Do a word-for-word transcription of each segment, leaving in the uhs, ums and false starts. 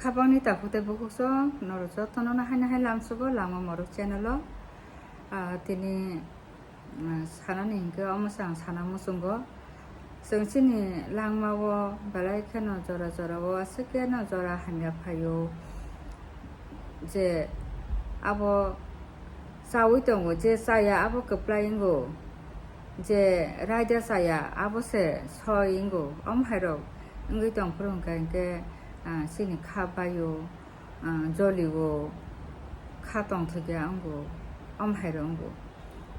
Habangni takhuk tei bukhuk song norok jotono no haino hai lamsugo Langma Morok channel o. Ah, tini, ah, sanani hinkhe omo se ang sana muchungo. Chwng chini langmao belai kheno jora jora o aswk khe no jora hamya phaio. Je abo chaui tongo, je chaya abo kwplai wngo, je raida chaya abo se soi wngo. Omo hairok wngwi tongphuru hwnkha hinkhe, ah, chini kha baio, ah, jolio, kha tongthokya wngo, omo hairok wngo.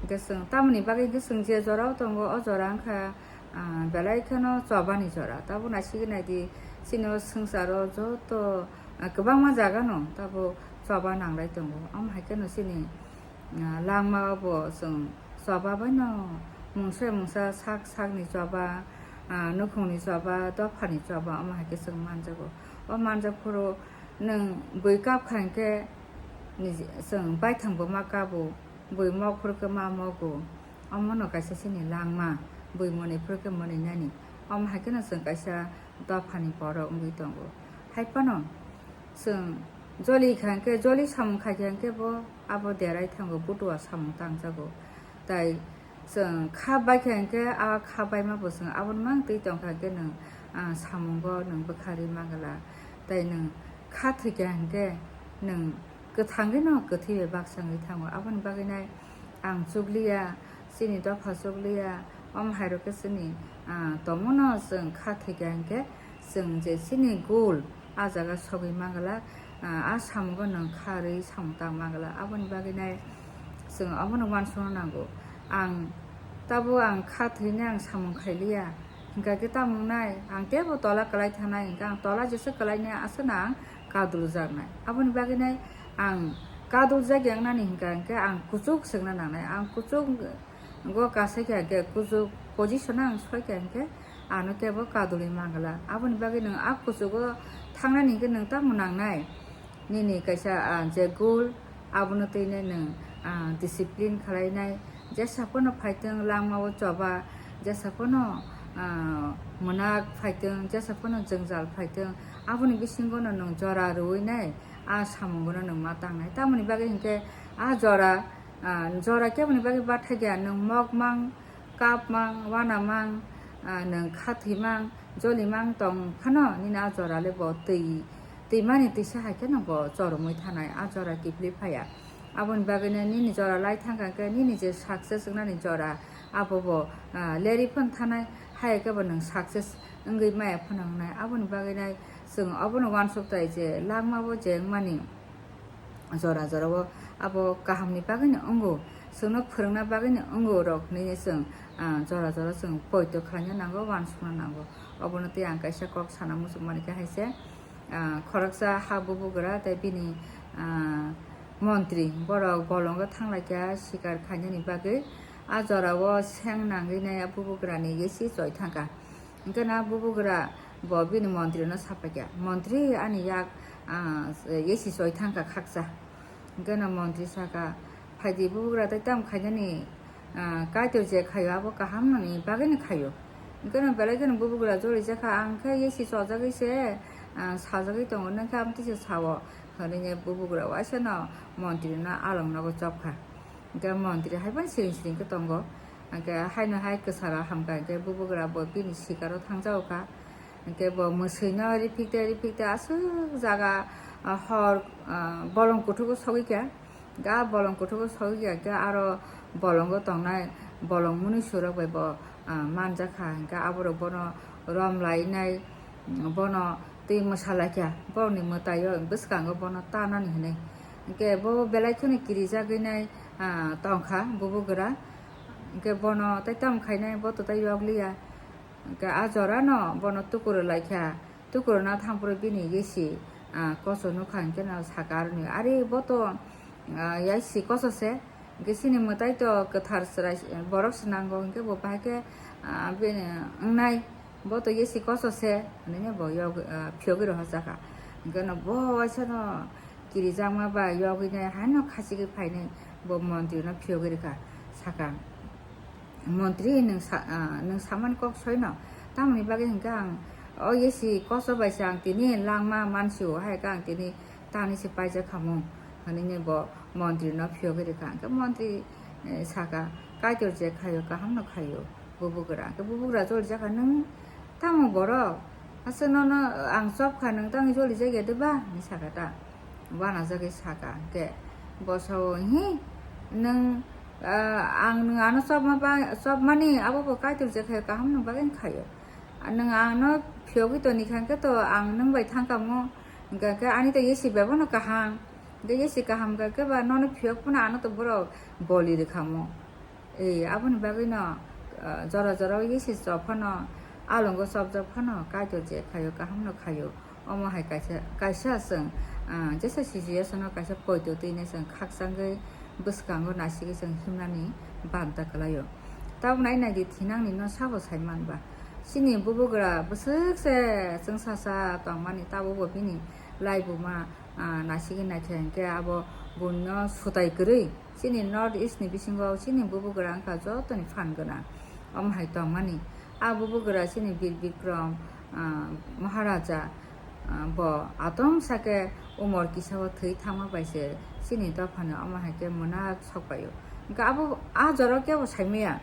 Hinkhe chwng tamoni bagwi hinkhe chwng je jorao tongo, o jora wngkha, ah, belai kheno chobani jora. Tabuk naisingwi naidi, chini o swngcharo joto, ah, kwbangma jagano tabuk choba nanglai tongo. Omo hai kheno chini, ah, langmao bo chwng choba baino mungsa mungsa sak sakni choba, ah, nukhungni choba, dophani choba, omo hai khe chwng manjago. O manjak phuru nwng bui kap kha hinkhe niji-, chwng baithang bo ma kabo, bui mok phuru khe ma mogo. Omono kaisa chini langma, bui mwnwi phuru khe mwnwi nani. Omo hai kheno chwng kaisa dophani borok wngwi tongo. Hai phano chwng joli kha hinkhe, joli samung khaikha hinkhe bo abo derai thango, butua samung tangjago. Tai chwng kha baikha hinkhe, a kha baima bo chwng aboni mang twi tongkha hinkhe nwng, ah, samungo nwng bwkha ri mangala. Tai nwng kha thwikha hinkhe nwng kwthangwi no kwthwi bai baksa wngwi thango. Aboni bagwi nai ang chukliya, chini dopha chukliya, omo hairok khe chini, ah, tongmano chwng kha thwikha hinkhe chwng je chini goal a jaga sogwi mangala, ah, a samungo nwng kha rwi samung tang mangala. Aboni bagwi nai chwng omono uansukna nango. Ang tabuk ang kha thwinai ang samung khailiya. Hinkha khe tamo wngnai, ang teibo tola kwlai thanai, hinkhe ang tola jesa kwlainai aswkno ang kaduljaknai. Aboni bagwinai ang kaduljak ya wngnani hinkha hinkhe ang kuchuk swngna nangnai. Ang kuchuk go kasai kha hinkhe, kuchuk position ang soi kha hinkhe ano kebo kadulwi mangala. Aboni bagwi nwng a kuchugo thangnani hinkhe nwng tamo nangnai? Nini kaisa, ah, je goal, abono twi nai nwng, ah, discipline khlainai. Jesa phano phaitwng langmao choba, jesa phano, ah, mwnak phaitwng, jesa phano jwngjal phaitwng, aboni bisingono nwng jora rwui nai, a samungono nwng ma tangnai. Tamoni bagwi hinkhe a jora, ah, jora keboni bagwi bathakya, nwng mokmang, kapmang, wanamang, ah, nwng kha thwimang, jolimang tong phano nini a jora le bo twi, twimani twisa hai kheno bo choromwi thanai, a jora kiphilwi phaiya. Aboni bagwino nini jora lai thangkha khe nini je success wngnani jora abo bo, ah, lerwi phano thanai, hai khe bo nwng success wngwi maya phano wngnai. Aboni bagwino chwng obono uansuk tai je langma bo je wngmani jora jora o abo kahamni bagwino wngo, chwngno phwrwngna bagwino wngo rok hinwi chwng, ah, jora jora chwng poito khlaina nango, uansukna nango. Obono tei ang kaisa kok sana muchung mani khe hai se, ah, khoroksa ha bubugra tei bini, ah, montri borok bolongo thanglaikha sikar khainani bagwi. A jorao seng nangwi nai a bubugrani yesi choi thangkha. Hinkhe na bubugra bo bini montrino sapaikha, "Montri, ani yak, ah, yesi choi thangkha khaksa." Hinkhe na montri saka, "Phaidi bubugra, tei tamo khainani, ah, Kaitor je khaio abo kaham nani bagwino khaio." Hinkhe na belai kheno bubugra jolijakha, "Ang khe yesi chojagwi se, ah, sajagwi tongo, nwng khe amtwi se sao," hwnwi bubugra waisano montrino along nogo chopkha. Hinkhe montri hai phano siring siring khe tongo. Hinkhe haino hai kwcharo hamkha hinkhe bubugra bo bini sikaro thangjago kha. Hinkhe bo mwswino riphikte riphikte aswk jaga, ah, hor, ah, bolong kuthugo sogwi kha. Hinkhe a bolong kuthugo sogwi kha hinkhe aro bolongo tongnai bolong mwnwi surok bai bo, ah, manjak kha. Hinkhe aborok bono rom lainai, bono twi mwsa laikha, borokni mwtaio bwskango bono tanani hinwi. Hinkhe bo belai kheno kirijagwi nai, ah, tongkha bubugra. Hinkhe bono tei tamo khainai, bo to tei yokliya. Hinkhe a jorano bono tukuru laikha, tukuruna thangphuru bini yesi, ah, koso nukha, hinkhe no saka aroni, "Ari bo to, ah, yesi koso se." Hinkhe chini mwtai to kwthar chwrai borok se nango, hinkhe bo bahai khe, ah, bini wngnai, "Bo to yesi koso se," hwnwi bo yog-, ah, phiyogwi rohorjakha. Hinkhe no bo waisano kirijakma bai yogwi nai haino khachigwi phainai bo montri no phiyogwi rwkha, saka, "Montri, nwng sa-, ah, nwng samani kok soino, tamoni bagwi hinkhe ang O yesi koso bai se ang tini langma mansio, hai khe ang tini tani se paijak khamu, hwnwi bo montri no phiyogwi rwkha. Hwnkhe montri, eh, saka, "Kaitor je khaio, kaham no khaio, bubugra." Hwnkhe bubugra jolijakha, "Nwng tamo borok? Aswk nono ang chop kha, nwng tangwi jolijak ya de ba?" hwnwi saka ta. Wanajagwi saka, hwnkhe bo sao, "Hi, nwng, ah, ang nwng ano chopma ba, chopmani abo bo Kaitor je khaio, kaham no bagwi khaio." Nwng ano phiyogwi toni kha khe to ang nwng bai thang kamo, hwnkha khe ani to yesi bebano kaham, hwnkhe yesi kaham kha khe ba nono phiyok phano ano to borok boli rwkhamo. Ei, aboni bagwi no, ah, jora jora o yesi chop phano, alongo chopjak phano Kaitor je khaio, kaham no khaio. Omo hai kaisa, kaisa chwng, ah, jesa situation o kaisa poito twi nai chwng khakchangwi bwskango nasigwi chwng himnani banta kwlaio. Tabuk nai nai di, thinangni no sabo sai man ba. Chini bubugra bwswk se chwngsacha tongmani, tabuk bo bini laibuma, ah, nasigwi naikha hinkhe abo buino sutai kwrwi. Chini North East ni bisingo chini bubugra wngkha jotoni phan gwnang. Omo hai tongmani. A bubugra chini Bir Bikram, ah, Maharaja, ah, bo atom sake umor kisa o thwi thangma bai se chini dophani omo hai khe muna sok pai o. Hwnkhe abo a jora kebo sai maya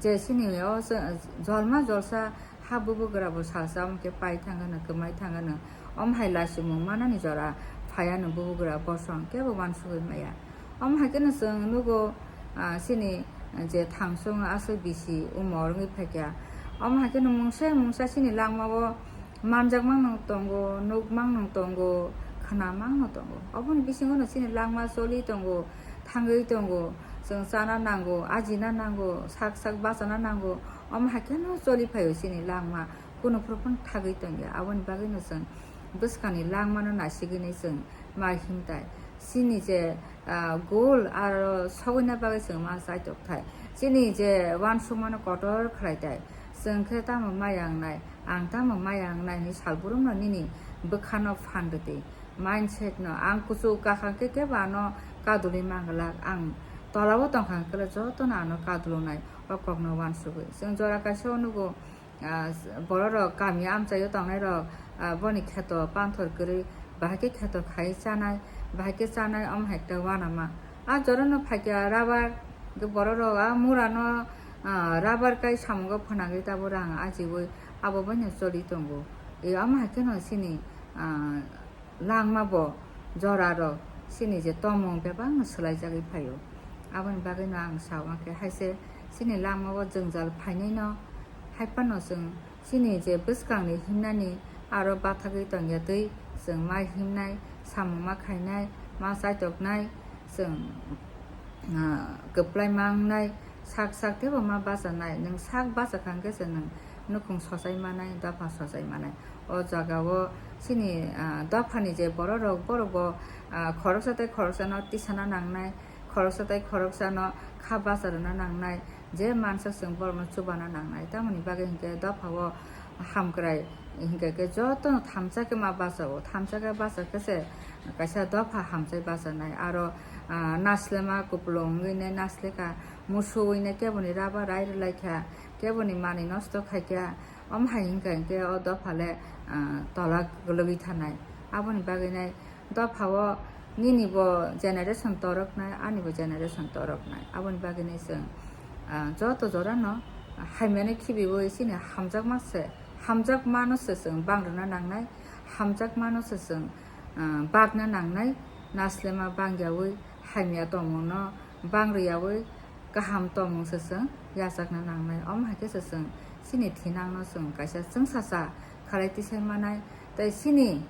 je chini o se jolma jolsa ha bubugra bo salsa omo khe pai thang gano, kwmai thang gano. Omo hai lachimung manani jora phai ano bubugra bosong kebo wansugwi maya. Omo hai kheno chwng nugo, ah, chini je thangsong aswk bisi umor wngwi phaikha. Omo hai kheno mungsa mungsa chini langmao manjakmano tongo, nukmano tongo, khwnamano tongo. Oboni bisingono chini langma choli tongo, thangwi tongo. Chwng chana nango, ajina nango, sak sak bachana nango. Omo hai kheno choli phaio chini langma. Kunu phuru phano thagwi tongya. Aboni bagwino chwng bwskangni langmano nasigwini chwng ma himtai. Chini je, ah, goal aro sogwina bagwi chwng ma chaitok thai. Chini je uansukmano kotor khlai tai. Chwng khe tamo maya wngnai, ang tamo maya wngnai hinwi salbrumno nini bwkhano phan rwdi. Mindset no ang kuchuk kakha khe kebo ano kadulwi manglak, ang tolao tongkha khe jotono ano kadulunai o kokno uansugwi. Chwng jora kaisa o nugo, ah, borok rok kami amchaio tongnai rok, ah, boni kheto panthor kwrwi, bahai khe kheto khai chanai, bahai khe chanai, omo hai khe uanama. Ah, jora no phaikha rubber, hwnkhe borok rok ah mura no, ah, rubber kai samungo phwnangwi tabuk rang ajiwi abo bai no choli tongo. E, omo hai kheno chini, ah, langma bo jora rok chini je tongmung bebak no swlai jagwi phaio. Aboni bagwi no ang sao, hwnkhe hai se chini langma o jwngjal phainai no, hai phano chwng chini je bwskangni himnani aro bathagwi tongya twi chwng ma himnai, samung ma khainai, ma chaitoknai, chwng, ah, kwplai ma wngnai, sak sak teibo ma bachanai. Nwng sak bachakha hwnkhe se nwng nukhung sochai manai, dopha sochai manai. O jaga o chini, ah, dophani je borok rok, borok bo, ah, khoroksa tei khoroksa no tisana nangnai, khoroksa tei khoroksa no kha bacha rwna nangnai, je mansa chwng borok no chubana nangnai. Tamoni bagwi hwnkhe dopha o hamkrai hwnkhe khe joto no thamsa khe ma bacha o, thamsa khe bacha khe se kaisa dopha hamchai bachanai. Aro, ah, naslema kupulung wngwi nai nasleka, musu wngwi nai keboni rubber rai rwlaikha, keboni manwi nosto khaikha, omo hai hwnkha hinkhe o dopha le, ah, tola kwlwgwi thanai. Aboni bagwi nai dopha o nini bo generation toroknai, ani bo generation toroknai. Aboni bagwi nai chwng, ah, joto jora no hamya no khibiwi chini hamjakma se, hamjakma no se chwng bang rwna nangnai, hamjakma no se chwng, ah, bakna nangnai, naslema bangyawi hamya tongmung no bang rwyawi kaham tongmung se chwng yachakna nangnai. Omo hai khe se chwng chini thinang no chwng kaisa chwngsacha khalai tisai manai. Tei chini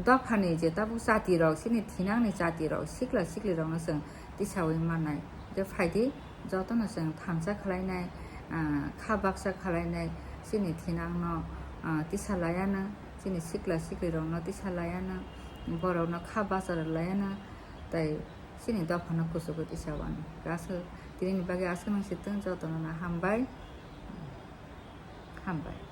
dophani je tabuk jati rok, chini thinangni jati rok, sikla sikli rok no chwng tisawi mannai. Je phaidi joto no chwng thamsa khlainai, ah, kha baksa khlainai, chini thinang no, ah, tisa laiano, chini sikla sikli rok no tisa laiano, borok no kha bacha rw laiano, tei chini dopha no kuchugo tisa wano. Aswk tini ni bagwi aswk nang si tong, joto no hambai, hambai.